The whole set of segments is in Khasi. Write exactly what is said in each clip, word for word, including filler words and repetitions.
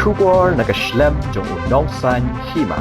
Khubor na ka shlem jong u nongsan hima.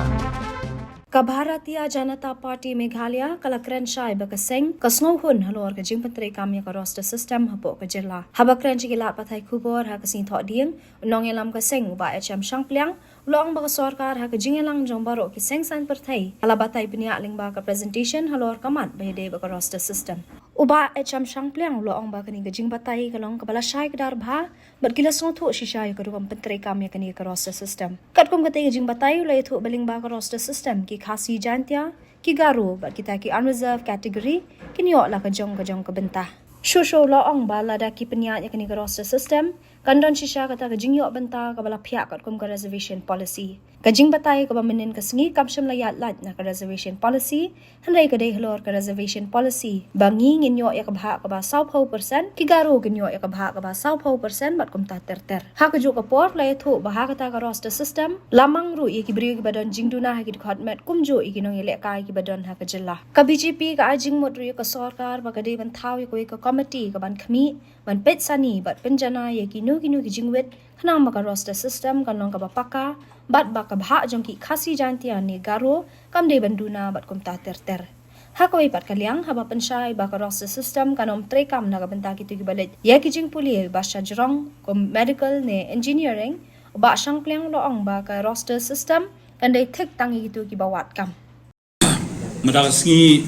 Ka Bharatiya Janata Party Meghalaya ka la kren shai ba ka seng ka sngewhun halor ka jingpyntreikam ïa ka roster system hapoh ka jylla. Haba kren sha ki lad pathai khubor ha ka sngi Thohdieng, u nongïalam ka seng u Bah H M Shangpliang u la ong ba ka sorkar ha ka jingïalang jong baroh ki seng saiñ pyrthei ka la batai bniah lyngba ka presentation halor ka mat ba ïadei bad ka roster system. U Bah H M Shangpliang u la ong ba kane ka jingbatai ka long kaba la shai kdar bha bad ki la sngewthuh shisha ïa ka rukom pyntreikam ïa kane ka roster system. Katkum katei ka jingbatai u la ïathuh ba lyngba ka roster system ki Khasi Jaintia, ki Garo bad kita ki unreserved category kin ïoh la ka jong ka jong ka bynta. Shuh shuh u la ong ba lada ki pynïaid ïa kane ka roster system kan don shisha kata ka jingïoh bynta kaba la phiah katkum ka reservation policy. Ka jingbatai kaba mynnin ka sngi kam shym la ïaid lait na ka reservation policy, hynrei ka dei halor ka reservation policy ba ngi ngin ïoh ïa ka bhah kaba sawphew percent, ki Garo kin ïoh ïa ka bhah kaba sawphew percent bad kumta ter ter. Ha kajuh ka por la ïathuh ba ha kata ka roster system la mang ruh ïa ki briew kiba don jingduna ha ki dkhot met kumjuh ïa ki nongïalehkai kiba don ha ka jylla. Ka B J P ka ai jingmut ruh ïa ka sorkar ba ka dei ban thaw ïa kawei ka komiti ka ban khmih, ban peit sani bad pynjanai ïa kino kino ki jingwit khnang ba ka roster system kan long kaba paka bad ba ka bhah jong ki Khasi Jaintia ne Garo kam dei ban duna bad kumta ter ter. Ha kawei pat ka liang, haba pynshai ba ka roster system kan ym treikam na ka bynta kito kiba leit ïa ki jingpule ba shajrong kum medical ne engineering, u Bah Shangpliang u la ong ba ka roster system kan dei thik tang ïa kito kiba wad kam. Mynta ka sngi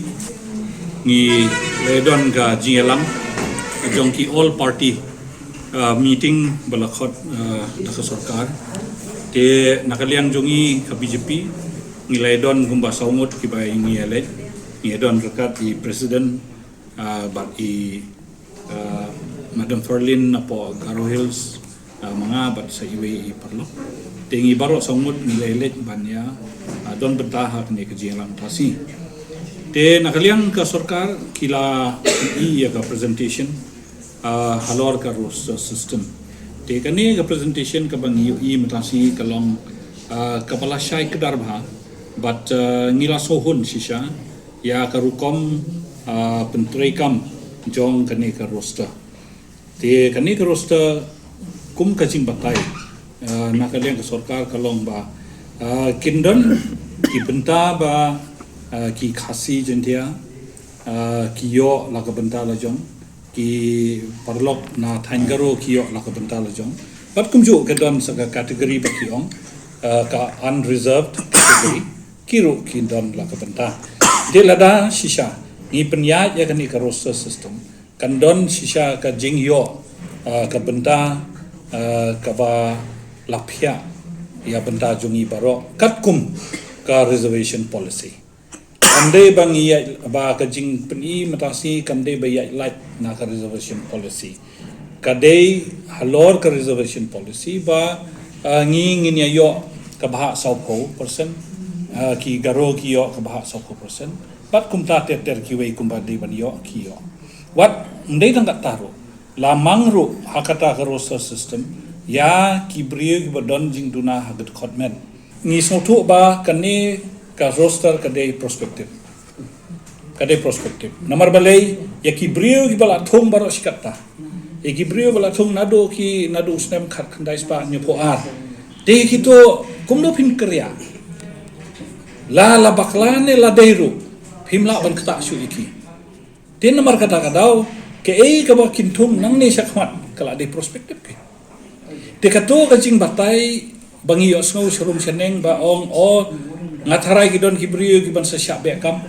ngi la don ka jingïalang jong ki all party, uh, meeting ba la khot, uh, da ka sorkar. Te na ka liang jong ngi ka B J P ngi la don kumba saw ngut kiba ngi ïaleit, ngi don ryngkat i president, uh, bad i, uh, Madam Ferlin napoh Garo Hills, uh, ma nga bad sa iwei i paralok. Te ngi baroh saw ngut ngi la leit ban ïa, uh, don bynta ha kane ka jingïalang tasi. Te na ka liang ka sorkar ki la ïohi ïa ka presentation, uh, halor ka roster system. Te kane ka presentation kaba ngi ïohi mynta shi ka long, uh, kaba la shai kdar bha bad, uh, ngi la sngewhun shisha ïa ka rukom, ah, pyntreikam jong kane ka roster. Te kane ka roster kum ka jingbatai, ah, na ka liang ka sorkar ka long ba, ah, kin don ki bynta ba, ah, ki Khasi Jaintia, ah, ki ïoh la ka bynta la jong, ki paralok na thaiñ Garo ki ïoh la ka bynta la jong. Bad kumjuh ka don sa ka category ba ki ong, ah, ka unreserved category. Ki ruh ki don la ka bynta. Te lada shisha ngi pynïaid ïa kane ka roster system kan don shisha ka jingïoh, ah, ka bynta, ah, kaba la phiah ïa bynta jong ngi baroh katkum ka reservation policy. Kam dei ba ngi ïaid ba ka jingpyni mynta shi kam dei ba ïaid lait na ka reservation policy. Ka dei halor ka reservation policy ba, ah, ngi ngin ïa ïoh ka bhah sawphew percent, ah, ki Garo ki ïoh ka bhah sawphew percent. Bad kumta ter ter kiwei kumba dei ban ïoh ki ïoh. Wat ndei tang katta ruh la mang ruh ha kata ka roster system ïa ki briew kiba don jingduna ha ka dkhot met. Ngi sngewthuh ba kane ka roster ka dei prospective. Ka dei prospective. Namar balei ïa ki briew kiba la thung baroh shi katta. Ïa ki briew ba la thung naduh ki naduh u snem khatkhyndai spah hynñiewphew ar. Te kito kumno phin kyrïa. La la bakla ne la dei ruh phim lah ban ktah shuh ïa ki. Te namar kata ka daw kaei kaba kin thung nangne shakhmat ka la dei prospective phi. Te kato ka jingbatai ba ngi ïohsngew sharum shaneng ba ong o nga tharai ki don ki briew kiban sa shah beh kam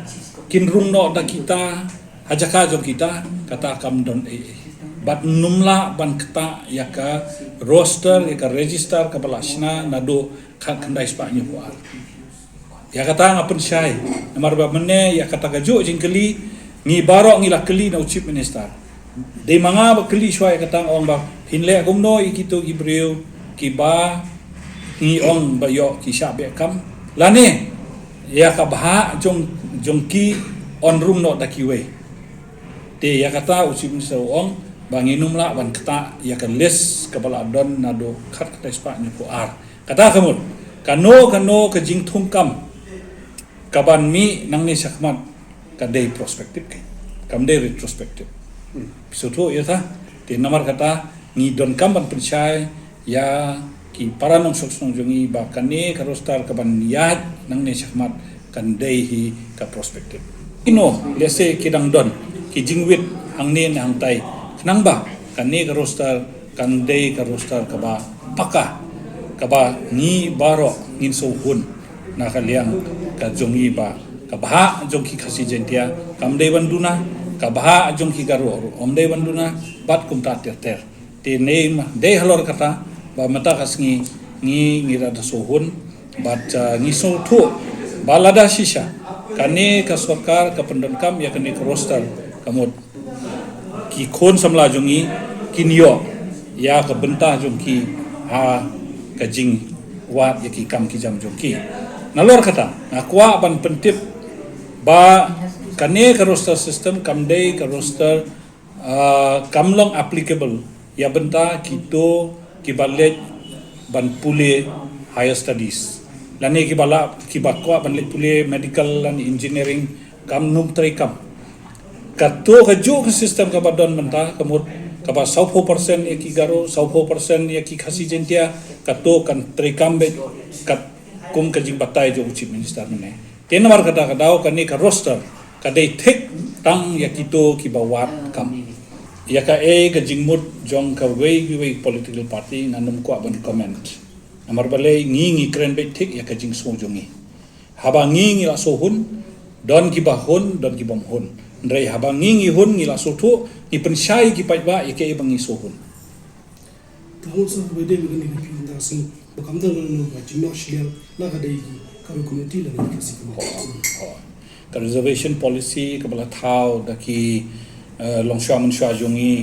kin rung noh da kita ha jaka jong kita kata kam don ei ei. Bad ym lah ban ktah ïa ka roster ïa ka register kaba la shna naduh khatkhyndai spah hynñiewphew ar. Ïa kata nga pynshai namar ba mynne ïa kata kajuh jingkylli ngi baroh ngi la kylli na u Chief Minister. Dei ma nga ba kylli shuwa ïa kata nga ong ba phin leh kumno ïa kito ki briew kiba ngi ong ba ïoh ki shah beh kam lane ïa ka bhah jong jong ki yn rung noh da kiwei. Te ïa kata u Chief Minister u ong ba ngin ym lah ban ktah ïa ka list kaba la don naduh khatkhyndai spah hynñiewphew ar. Kata ka mut kano kano ka jingthung kam kaban mih nangne shakhmat ka dei prospective ka kam dei retrospective. Phi sngewthuh ïa ta? Te namar kata ngi donkam ban pynshai ïa ki para nongshong shnong jong ngi ba kane ka roster ka ban ïaid nangne shakhmat kan dei hi ka prospective. Kino lehse ki dang don ki jingwit hangne ne hangtai, khnang ba kane ka roster kan dei ka roster kaba paka, kaba ngi baroh ngin sngewhun na ka liang ka jong ngi ba ka bhah jong ki Khasi Jaiñtia kam dei ban duna, ka bhah jong ki Garo ruh kam dei ban duna, bad kumta ter ter. Te ne ma dei halor kata ba mynta ka sngi ngi, ngi da sngewhun bad, uh, ngi sngewthuh ba lada shisha kane ka sorkar ka pyndonkam ïa kane ka roster, ka mut ki khun samla jong ngi kin ïoh ïa ka bynta jong ki ha ka jingwad ïa ki kam ki jam jong ki. Nalor kata nga kwah ban pyntip ba kane ka roster system kam dei ka roster, ah, kam long applicable ïa bynta kito kiba leit ban pule higher studies lane kiba lah, kiba kwah ban leit pule medical lane engineering, kam nym treikam. Kato kajuh ka system kaba don mynta, ka mut kaba sawphew percent ïa ki Garo, sawphew percent ïa ki Khasi Jaiñtia, kato kan treikam beit katkum ka jingbatai jong u Chief Minister mynne. Te namar kata ka daw kane ka roster ka dei thik tang ïa kito kiba wad kam. Ïa kaei ka jingmut jong kawei kawei political party nga nym kwah ban comment. Namar balei? Ngi, ngi kren beit thik ïa ka jingsngew jong ngi. Haba ngi, ngi la sngewhun, don kiba hun, don kibym hun. Hynrei haba ngi, ngi hun, ngi la sngewthuh, ngi pynshai ki paidbah ïa kaei ba ngi sngewhun. Te hangno sa ba dei ba kane ka phi ynda sngew ba kam don kano kano ka jingnoh shiliang na ka dei ki Garo community lane ki Khasi community? Ka reservation policy kaba la thaw da ki, eh, longshuwa mynshwa jong ngi,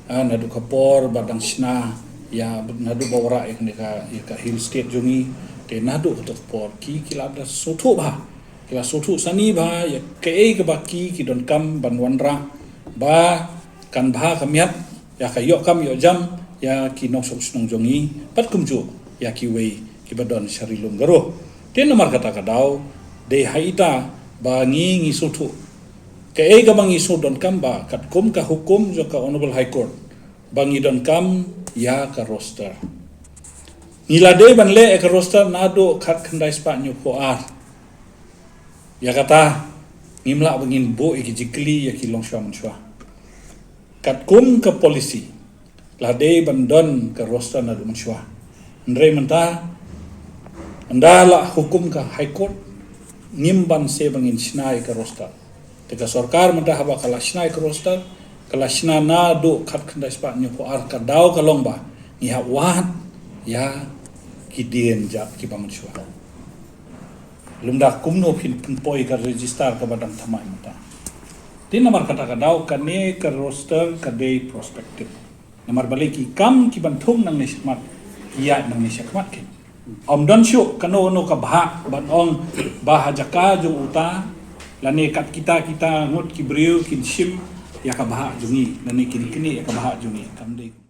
ah, naduh ka por ba dang shna ïa, naduh ba wanrah ïa kane ka, ïa ka Hill State jong ngi. Te naduh kato ka por ki, ki la da sngewthuh bha, ki la sngewthuh sani bha ïa kaei kaba ki, ki donkam ban wanrah ba kan bha ka miat ïa ka ïoh kam ïoh jam ïa ki nongshong shnong jong ngi bad kumjuh ïa kiwei kiba don sha ri lum Garo. Te namar kata ka daw dei ha ita ba ngi, ngi sngewthuh kaei kaba ngi sngew donkam ba katkum ka hukum jong ka Honourable High Court ba ngi donkam ïa ka roster. Ngi la dei ban leh ïa ka roster naduh khatkhyndai spah hynñiewphew ar. Ïa kata ngim lah ba ngin buh ïa ki jingkylli ïa ki longshuwa mynshwa. Katkum ka policy la dei ban don ka roster naduh mynshwa. Hynrei mynta ynda la hukum ka High Court ngim banse ba ngin shna ïa ka roster. Te ka sorkar mynta haba ka la shna ïa ka roster, ka la shna naduh khatkhyndai spah hynñiewphew ar, ka daw ka long ba ngi hap wad ïa ki dien jat kiba mynshwa. Lymda kumno phin pynpoi ka register kaba dang thymmai mynta. Te namar kata ka daw kane ka roster ka dei prospective. Namar balei? Ki kam kiban thung nangne shakhmat ki ïaid nangne shakhmat ki. Ym don shuh kano kano ka bhah ban ong ba ha jaka jong uta lane kat kita kita ngut ki briew kin shim ïa ka bhah jong ngi lane kin knieh ïa ka bhah jong ngi. Kam dei.